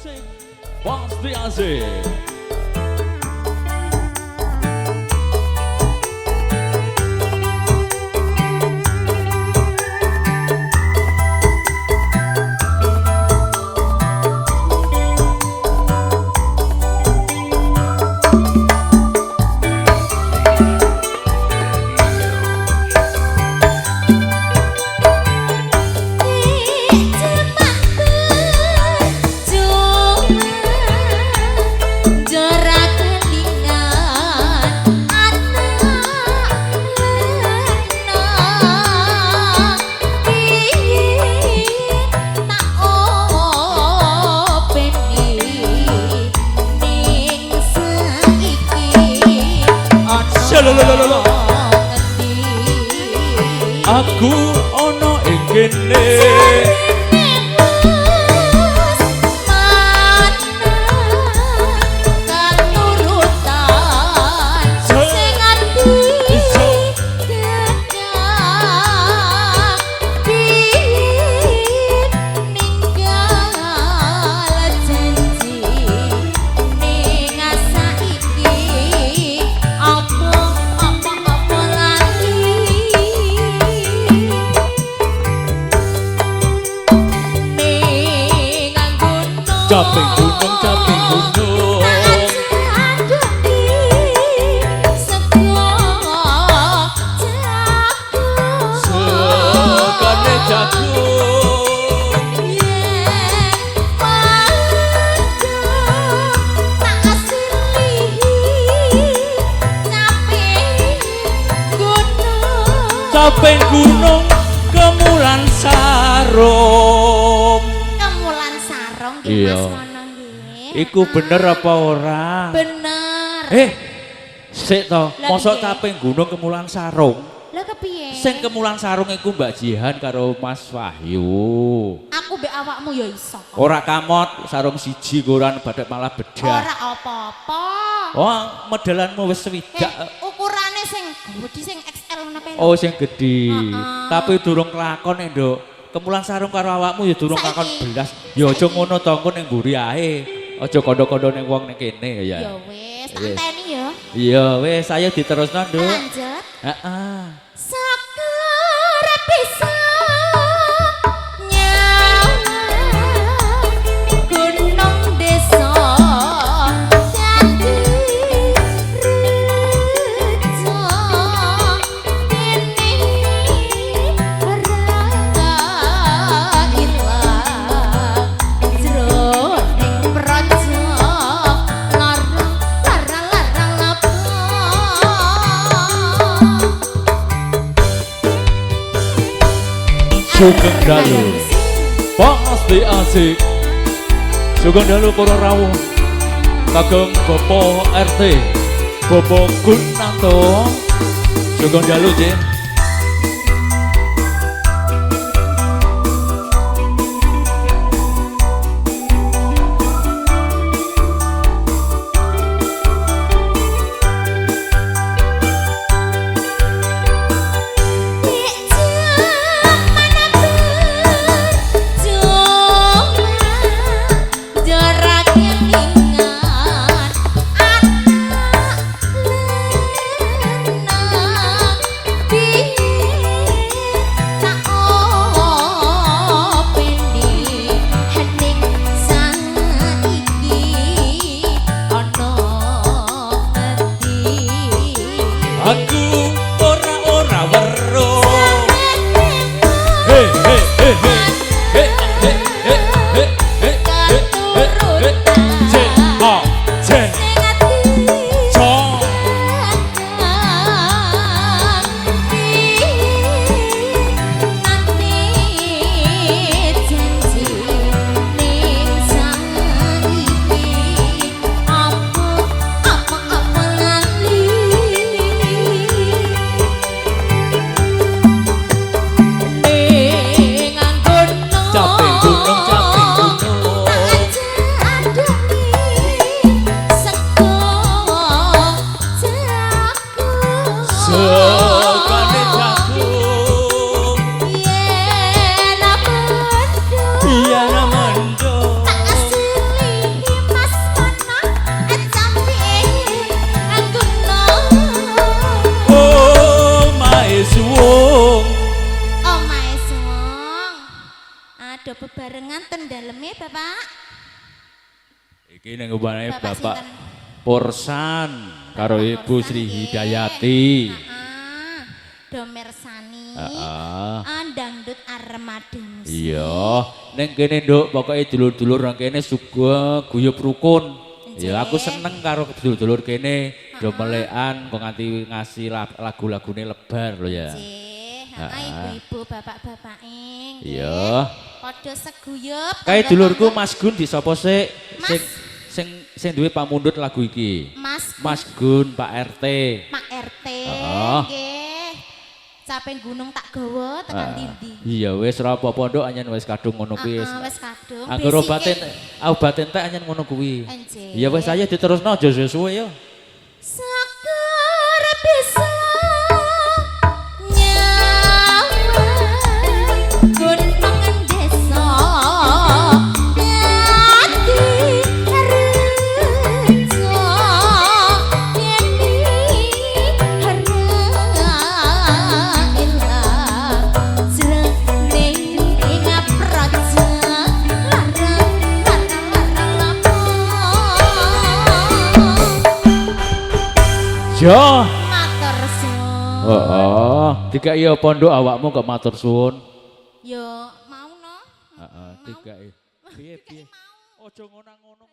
Asik. Pasti asik. Aku ono ing kene. Caping gunung, caping gunung. Segane jagung. Yen padha tak asilihi caping gunung. Caping gunung kemulan sarung. Kemulan sarung nggih. Iya. Mas Mono nggih. Iku bener apa ora? Bener. Sik to, Lah mosok piye? caping gunung kemulan sarung. Lah kepiye? Sing kemulan sarung iku Mbak Jihan karo Mas Wahyu. Aku mbek awakmu ya iso kok. Ora kamot sarung siji goran badak malah bedah. Ora apa-apa. Oh, modelanmu wis swidak. Ukurane sing gedhi sing XL ngono kae. Oh, sing gedhi. Heeh. Tapi durung kelakon Nduk. Kemulan sarung karo awakmu ya durung kelakon Saiki. belas. Ya aja ngono to, engko ning mburi ae. Aja kondo-kondo ning wong ning kene ya. Ya wis, tak Wis. enteni ya. Iya, wis ayo diterusno, Nduk. Lanjut. Heeh. Saker bisa nyawang gunung desa dadi rejo kene ora ilang jroning praja lara lara lara lapo. Sugeng dalu. Pasti asik. Sugeng dalu para rawuh. Kagem Bapak RT, Bapak Gunanto. Sugeng dalu, Jin. Di Bapak? Iki ning ubane Bapak Bapak sinten? Porsan karo Bapak Ibu Porsan, Sri nggih. Hidayati. Heeh. Do mirsani. Heeh. Dangdut armada musik. Iya, ning kene Nduk, pokoke dulur-dulur nang kene suga guyub rukun. Ya aku seneng karo dulur-dulur kene do melekan kok nganti ngasih lagu-lagune lebar lho ya. Nggih, heeh, ibu-ibu, bapak-bapake nggih. Iya. Padha seguyub. Kae tangga-tangga. dulurku Mas Gun disapa sik? Mas. Sing sing sing duwe pamundhut lagu iki. Mas Mas Gun, Pak RT. Pak RT Heeh. nggih. Caping gunung tak gawa tekan ndi-ndi. Iya wis ora apa-apa Nduk, anyen wis kadung ngono kuwi wis. Heeh, wis kadung. Angger Basike- obat entek anyen ngono kuwi. Enjih. Iya wis ayo diterusno aja suwe-suwe ya. Seger bisa nyawang gunung desa dadi rejo yeni ora ilang jroning ing praja lara lara lara lapo. Jo. Matur suwun. Heeh, dikai apa Nduk awakmu kok matur suwun? Yo mau no. Heeh, Mau. dikai. Piye piye? Mau. Aja ngono-ngono.